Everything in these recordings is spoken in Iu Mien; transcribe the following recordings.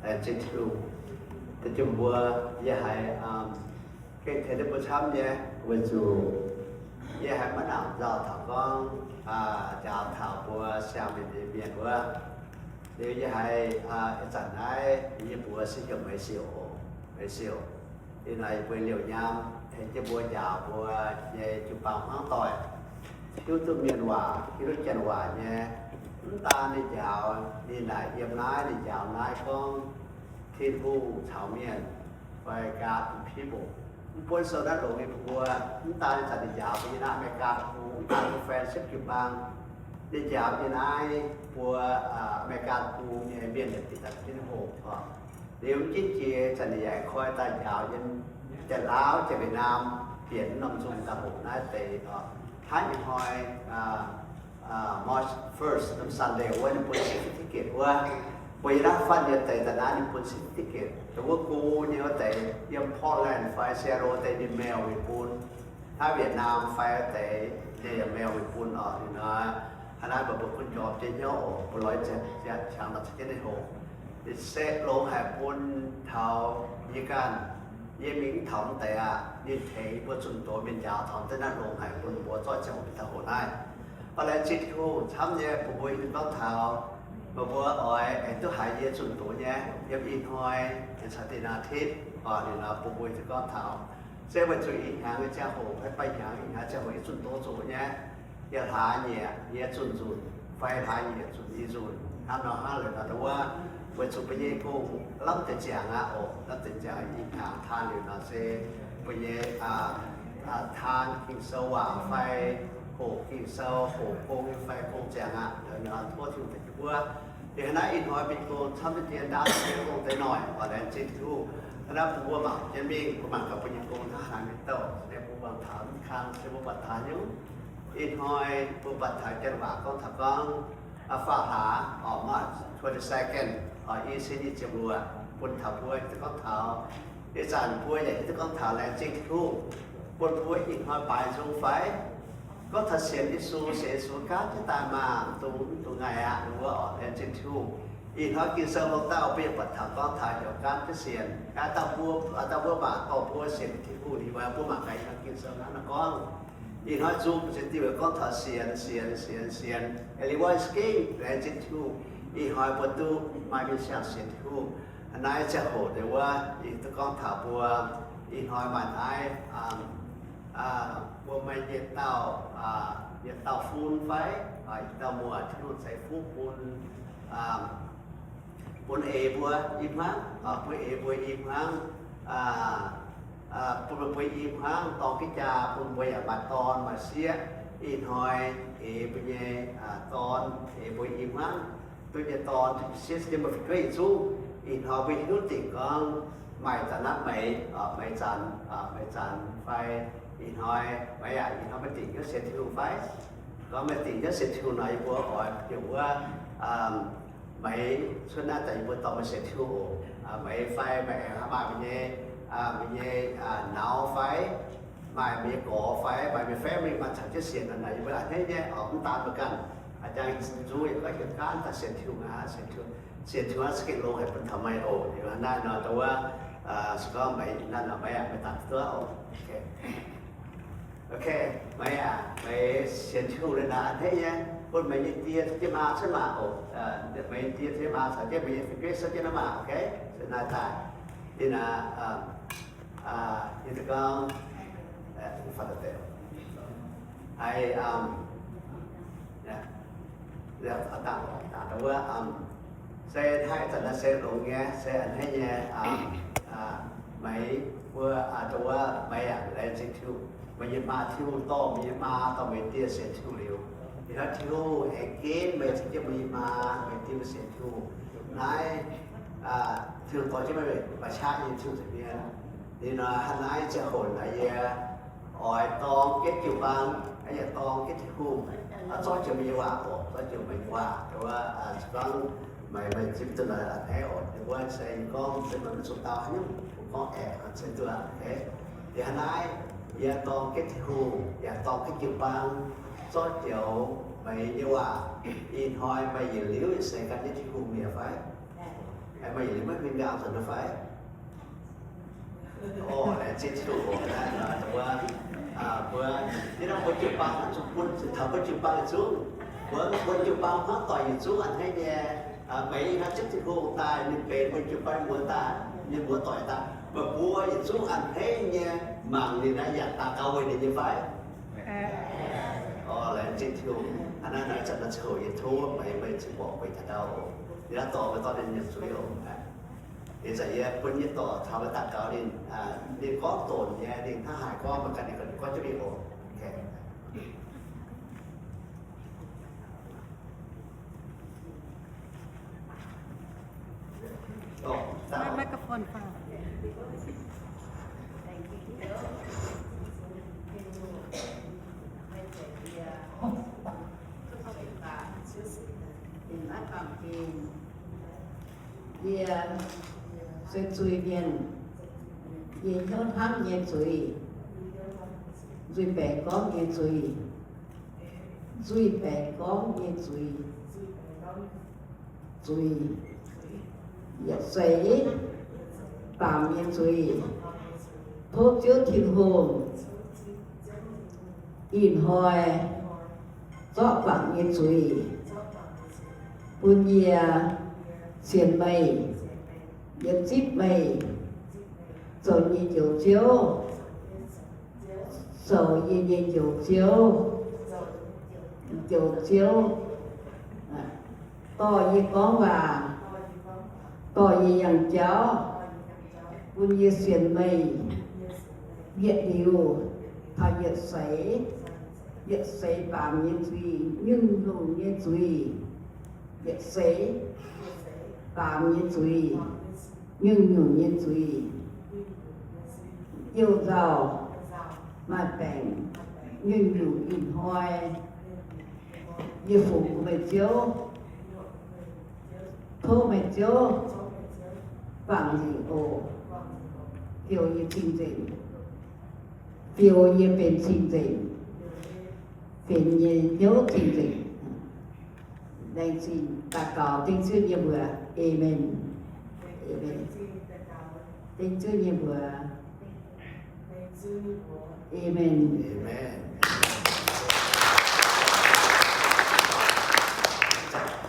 Laengz zingh Tin-Hungh. Da'yietv mbuo, yie haiz gengh tengx duqv mbuo camv nyei, weic zuqc yie haiz maiv nangc nzauh taux gorngv njaaux taux mbuo siang-mienh nyei mienh wuov. Liuz yie haiz ih zanc naaiv yie mbuox se heuc Meix Siouc, Meix Siouc. Ih hnoi yie mbuo liouh nyaam tengx jienv mbuo njaaux mbuo nyei jiu-baang hmuangv doic hiuv duqv mienh waac, hiuv duqv janx waac nyei. Mv daan ninh njaaux, ninh naaic yiem naaiv ninh njaaux naaiv gorngv Tin-Hungh caux mienh, fai God and people. Mv buonv sou naaiv longx nyei mbuo, mv daan ninh zanc ninh njaaux mbuo yiem naaiv America deic-bung, mv daan mbuo friendship jiu-baang, ninh njaaux yiem naaiv mbuo America deic-bung nyei mienh yietc daaih bieqc daaih Tin-Hungh oc. Liuz mv jinv jiex zanc ninh yaac koi daaih njaaux yiem Janx-Lauv, Janx-Wietc Naam, bieqc norm nzung daaih hoqc naaiv deix oc. Hnangv ih hnoi March first, norm Sunday wuov, ninh bun certificate wuov, mbuo yiem naaiv fatv nyei deix daaih naaiv ninh bun certificate. Dongh wuov go nyei wuov deix yiem Portland fai Seattle wuov deix ninh mail mingh bun. Hnangv Vietnam fai wuov deix ninh yaac mail mingh bun oc. Liuz nor, hnangv naaiv mbuo mbuo gunv njormh jienv hnyouv oc, mbuo lorz ziangx, ziangx nor caux jienv ninh hoqc. Ninh se longx haic bun taux yie ganh, yie mingh mv taux mv deix aqv. Ninh tengx mbuo zunh doz mienh njaaux taux deix naaiv longx haic bun mbuo zorqv ziangh hoc mingh taux hoqc naaiv. Mv baac laengz zingh Tin-Hungh camv nyei bun mbuo hiuv duqv gorngv taux meih mbuo oix aengx duqv haiz yie zunh doz nyei yiem ih hnoi aengx caux da'naaiv titv oc. Liuz nor bun mbuo hiuv duqv gorngv taux se weic zuqc ih hnyangx nyei ziangh hoc fai ba'hnyangx ih hnyangx ziangh hoc yie zunh doz zoqc nyei, yie hlaax nyieqc yie zunh nzunc fai hlaax nyieqc zunc yie nzunc hnangv nor hnangv. Liuz nor dongh wuov weic zuqc mbuo nyei gong lamh deix ziangx aqv oc. Lamh deix ziangx ih hnyangx taan liuz nor se mbuo nyei taan Ging-Sou waac fai hoqc Ging-Sou, hoqc gong nyei fai gong ziangx aqv. Liuz nor tov Tin-Hungh daaih jienv mbuo. Liuz hnangv naaiv ih hnoi mingh gong camv deix dien ndaauv deix gong deix noic oc. Laengz zingh Tin-Hungh. Hnangv naaiv bun mbuo mangc jienv mingh, mbuo mangc gaax mbuo nyei gong hnangv haaix mingh douh. Se mbuo buangh taux mv kang, se mbuo buatc taux nyungc. Ih hnoi mbuo buatc taux janx waac gorngv taux gorngv faam hlaax oc, March twenty-second oc, i cin nyic ziepc luoqc, bun taux mbuo hiuv duqv gorngv taux, ih zanc mbuo yaac hiuv duqv gorngv taux laengz zingh Tin-Hungh bun mbuo ih hnoi baaix nzung fai? Gorngv taux sienx Yesu, sienx Yesu gaanv jienv daaih maah, mv dungx, mv dungx ngaih aqv. Wuov oc, laengz zingh Tin-Hungh. Ih hnoi Ging-Sou hlo dauh mbuo yaac buatc taux gorngv taux heuc gaanv jienv sienx. Aa, dauh mbuo, aa, dauh mbuo mangc, dorh mbuo sienx Tin-Hungh liuz, mbuo mangc gaax ih hnoi Ging-Sou hnangv naaiv gorngv. Ih hnoi nzung mbuo ziouc diuh gorngv taux sienx, sienx, sienx, sienx. Liuz wuov gengh laengz zingh Tin-Hungh, ih hnoi mbuo duqv maaih mingh siang-sienx Tin-Hungh. Naaiv ziangh hoc deix wuov, yie duqv gorngv taux mbuo ih hnoi maaih naaiv, mbuo maaih yietc dauh, yietc dauh fun fai, yietc dauh muoc, Tin-Hungh ceix fuqv bun, bun eix mbuo i hmuangv, bun eix mbuo i hmuangv, bun mbuo i hmuangv dorng jienv jaa, bun mbuo yaac maaih dorn maaih sieqv. Ih hnoi eix mbuo nyei dorn, eix mbuo i hmuangv, duqv nyei dorn, sieqv se mbuo fih dueiv yietc zungv. Ih hnoi mbuo hiuv dingc gorngv maaih zanc naaiv meix, meix zanc, meix zanc fai ih hnoi, meix aac, ih hnoi meih dingc hnyouv sienx Tin-Hungh fai? Gorngv meih dingc hnyouv sienx Tin-Hungh nor, yie mbuo oix heuc wuov meix cuotv naaiv daaih yie mbuo dorh meih sienx Tin-Hungh oc. Meix fai meih aengx maaih meih nyei, meih nyei nauz fai, maaih meih nyei gorx fai, maaih meih family maaih caux jienv sienx nor, yie mbuo a'hneiv nyei oc, mv daan mbuo ganh. A'jang nzung yaac gorngv heuc gaanv daaih sienx Tin-Hungh aqv, sienx Tin-Hungh, sienx Tin-Hungh se gengh longx haic bun taux meih oc. Liuz naaiv nor dongh wuov, se gorngv meih naaiv nor meih aac, meih dangx duqv oc. Ok, meih aac, meih sienx Tin-Hungh liuz naaic a'hneiv nyei, bun meih nyei die caux jienv maa cuotv maah oc. Meih nyei die caux jienv maa caux jienv meih nyei fingx cuotv jienv naaiv maah, ok? Se naaiv daaih, yie naaic, yie duqv gorngv, haiz, dangh, dangh wuov, se hnangv zanc naaiv se longx nyei, se a'hneiv nyei, meih mbuo, dongh wuov meih aac, laengz zingh Tin-Hungh, meih nyei maa, Tin-Hungh dorh meih nyei maa, dorh meih die sienx Tin-Hungh liuz, ih hnoi Tin-Hungh aengx ginv meih caux jienv meih nyei maa, meih die mbuo sienx Tin-Hungh. Naaiv, Tin-Hungh dorh jienv meih maiv qaqv nyei Tin-Hungh nza'hmien. Liuz nor hnangv naaiv ziangh hoc naaic yie oix dorng jienv jiu-baang, yaac dorng jienv Tin-Hungh, zorqv joux meih nyei waac oc, zorqv joux meih nyei waac, dongh wuov, se gorngv meih, meih zipv duqv naaic a'hneiv oc. Dongh wuov se yie gorngv se meih maiv zuqc dau haaix nyungc, gorngv aengx se duqv aqv. Liuz hnangv naaiv yie dorng jienv Tin-Hungh yaac dorng jienv jiu-baang, zorqv joux meih nyei waac. Ih hnoi meih yietc liuz yietc seix gan jienv Tin-Hungh mi'aqv fai? Meih yietc liuz maiv huin nqaang nzunc nor fai? Orqc, laengz zingh Tin-Hungh oc. Mbuo, mbuo, yie hnamv mbuo jiu-baang zuqc bun, taux mbuo jiu-baang yietc zungv, mbuo, mbuo jiu-baang hnangv doic yietc zungv a'hneiv nyei. Meih ih hnoi zipv Tin-Hungh daaih, ninh benx mbuo jiu-baang muoz daaih, ninh muoz doic daaih, meih mbuo yietc zungv a'hneiv nyei mangc ninh naaiv yaac daux gaux weic ninh nyei fai? Orqc, laengz zingh Tin-Hungh. Hnangv naaiv zanc naaiv ziangh hoc yie tov meih, meih cingx borqc gueix taux ndau oc. Yie naaiv dorh meih dorh ninh nyanc zuiz oc. Ih zanc yie bun yie dorc taux meih daux gaux ninh, ninh gorngv donx nyei, ninh hnangv haaix gorngv meih ganh ninh gorngv jienv mingh oc. Microphone far. Yie se zuiz-mienh. Yie hnyouv hnamv nyei zuiz, nzuih baengc gorngv nyei zuiz, nzuih baengc gorngv nyei zuiz, zuiz, yietc seix baamz nyei zuiz. Tov Ziouv Tin-Hungh ih hnoi zorqv guangc nyei zuiz bun yie sienx meih, yie zipv meih zoux yie nyei Njoux Ziouv, zoux yie nyei Njoux Ziouv, Njoux Ziouv, dorh yie gorngv waac, dorh yie yangh jauv, bun yie sienx meih yietc liuz taux yietc seix, yietc seix baamz nyei zuiz, nyungc-nyungc nyei zuiz, yietc seix baamz nyei zuiz, nyungc-nyungc nyei zuiz, youh nzauh, maaih baengc, nyungc-nyungc ih hnoi yie fungx meih Ziouv, tov meih Ziouv guangc nzengc oc. Fiou yie cing-nzengc, fiou yie benx cing-nzengc, benx yie nyei hnyouv cing-nzengc. Laengz zingh daux gaux dengv Ziouv nyei mbuox. Aamen. Aamen. Dengv Ziouv nyei mbuox. Aamen. Aamen.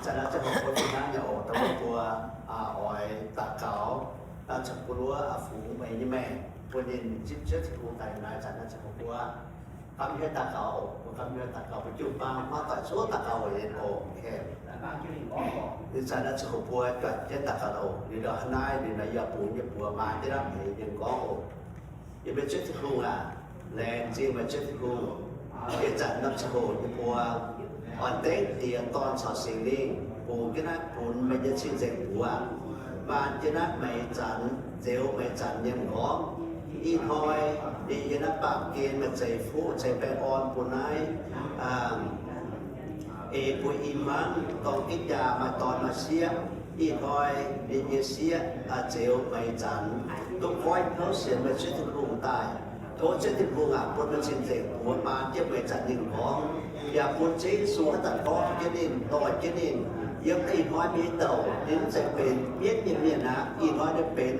Zanc naaiv ziangh hoc mbuo fih hnangv nyei oc, dongh mbuo oix daux gaux, caux bun wuov fungx meih nyei maengc, bun ninh zipv Ziouv Tin-Hungh daaih naaiv zanc naaiv ziangh hoc mbuo gamh hnyouv daux gaux oc. Mbuo gamh hnyouv daux gaux, mbuo jiu-baang hnangv doic zuov daux gaux weic ninh oc. Ih zanc naaiv ziangh hoc mbuo juangc jienv daux gaux oc. Liuz ndau hnangv naaiv, liuz ndau yie bungx yie mbuox maan jienv naaiv meix mienh gorngv oc. Yie mbuo Ziouv Tin-Hungh aac, laengz zingh meih Ziouv Tin-Hungh. Ih zanc naaiv ziangh hoc yie mbuo oix dengv Diex, Dorn caux Singx Lingh bungx jienv naaiv bun meih nyei cing-nzengc mbuox, maan jienv naaiv meix zanc, nzeux meix zanc nyei m'nqorngv. Ih hnoi ninh yiem naaiv baamh gen maaih zeix fuqv ceix baengh orn bun naaiv eix buo i hmuangv dorng gitv jaa maaih dorn maaih sieqv. Ih hnoi ninh nyei sieqv nzeux meix zanc duqv goiv hnyouv sienx meih Ziouv Tin-Hungh daaih. Tov Ziouv Tin-Hungh aac, bun meih cing-nzengc mbuox maan jienv meix zanc nyei m'nqorngv, yaac bun Ziouv Yesu haaix zanc gorngv jienv ninh, dorh jienv ninh. Yiem ih hnoi mingh douc ninh mv zeiz benx mienv nyei mienh aqv. Ih hnoi ninh benx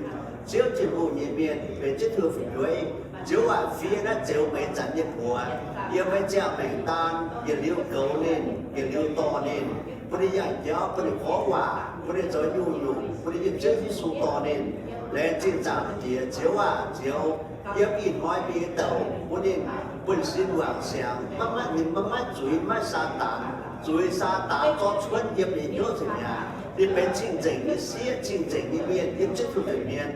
Ziouv Tin-Hungh nyei mienh, benx Ziouv Tin-Hungh fu'jueiv. Ziouv aac, fiev naaiv nzeux meix zanc nyei buoz yiem meih ziangh maengc daan, yietc liuz goux ninh, yietc liuz dorh ninh, bun ninh yangh jauv, bun ninh gorngv waac, bun ninh zoux nyungc-nyungc, bun ninh yiem Ziouv Yesu dorh ninh. Laengz zingh Zaangc Diex, Ziouv aac, Ziouv, yiem ih hnoi mingh douc bun ninh buonv-sin wangc siangx, maiv maaih, ninh maiv maaih zuiz, maiv maaih Saadaan. Zuiz Saadaan zorqv cuotv yiem ninh hnyouv nzengc mi'aqv. Ninh benx cing-nzengc nyei sieqv, cing-nzengc nyei mienh, yiem Ziouv Tin-Hungh nzengc mienh.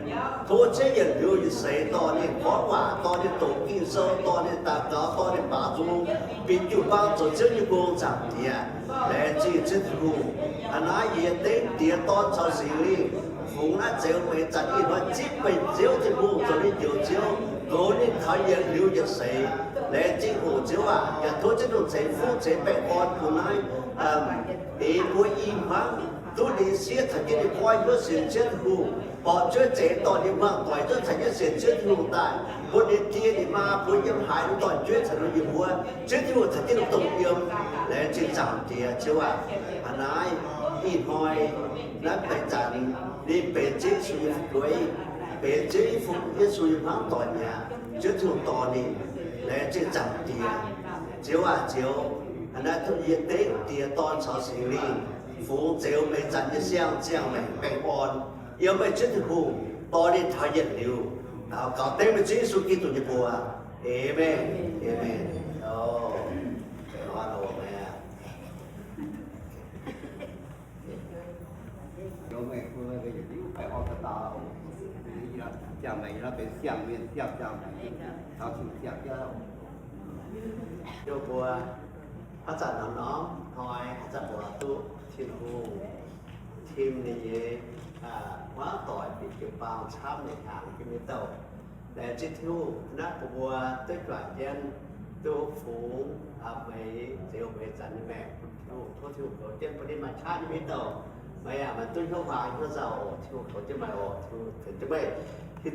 Tov Ziouv yietc liuz yietc seix dorh ninh gorngv waac, dorh ninh doqc Ging-Sou, dorh ninh daux gaux, dorh ninh baaux nzung, bieqc jiu-baang zoux Ziouv nyei gong. Zaangc Diex, laengz zingh Ziouv Tin-Hungh. Aa, naaiv yie dengv Diex, Dorn caux Singx Lingh fungx naaiv nzeux meix zanc ih hnoi zipv meih Ziouv Tin-Hungh zoux ninh Njoux Ziouv, goux ninh taux yietc liuz yietc seix. Laengz zingh oc Ziouv aac, yaac tov Ziouv Tin-Hungh ceix fuqv ceix baengh orn bun naaiv eix buo i hmuangv duqv ninh sieqv caux jienv ninh goiv hnyouv sienx Ziouv Tin-Hungh, horpc Ziouv zeix dorh ninh muangh doic duqv caux jienv sienx Ziouv Tin-Hungh daaih, bun ninh die ninh maa mbuo yiem haaix ninh dorn-jueiv caux ninh yiem wuov, Ziouv Tin-Hungh caux jienv ninh dongh yiem. Laengz zingh Zaangc Diex Ziouv aac. Aa, naaiv Ih hnoi naaiv benx zanc ninh benx Ziouv Yesu nyei fu'jueiv, benx Ziouv, Yesu nyei hmuangv doic mi'aqv. Ziouv Tin-Hungh dorh ninh, laengz zingh Zaangc Diex. Ziouv aac, Ziouv, hnangv naaiv tov yie dengv Diex, Dorn caux Singx Lingh fungx Zeuz Meix Zanc nyei siang-ziangh maengc baengh orn yiem meih Ziouv Tin-Hungh, dorh ninh taux yietc liuz. Daux gaux dengv meih Ziouv Yesu Giduc nyei mbuox. Aamen. Aamen. Mbuo haaix zanc norm-norm hnoi haaix zanc mbuo duqv Tin-Hungh tim ninh nyei hmuangv doic bieqc jiu-baang camv nyei hnyangx jienv nyei douh. Laengz zingh Tin-Hungh naaiv bun mbuo duqv juangc jienv duqv fungx Meix, Zeuz Meix Zanc nyei maengc bun Tin-Hungh. Tov Tin-Hungh goux jienv bun ninh maaih qaqv nyei mienh douh, meih yaac maaih duqv hnyouv huaang hnyouv nzauh oc. Tin-Hungh goux jienv meih oc. Tin-Hungh tengx jienv meih.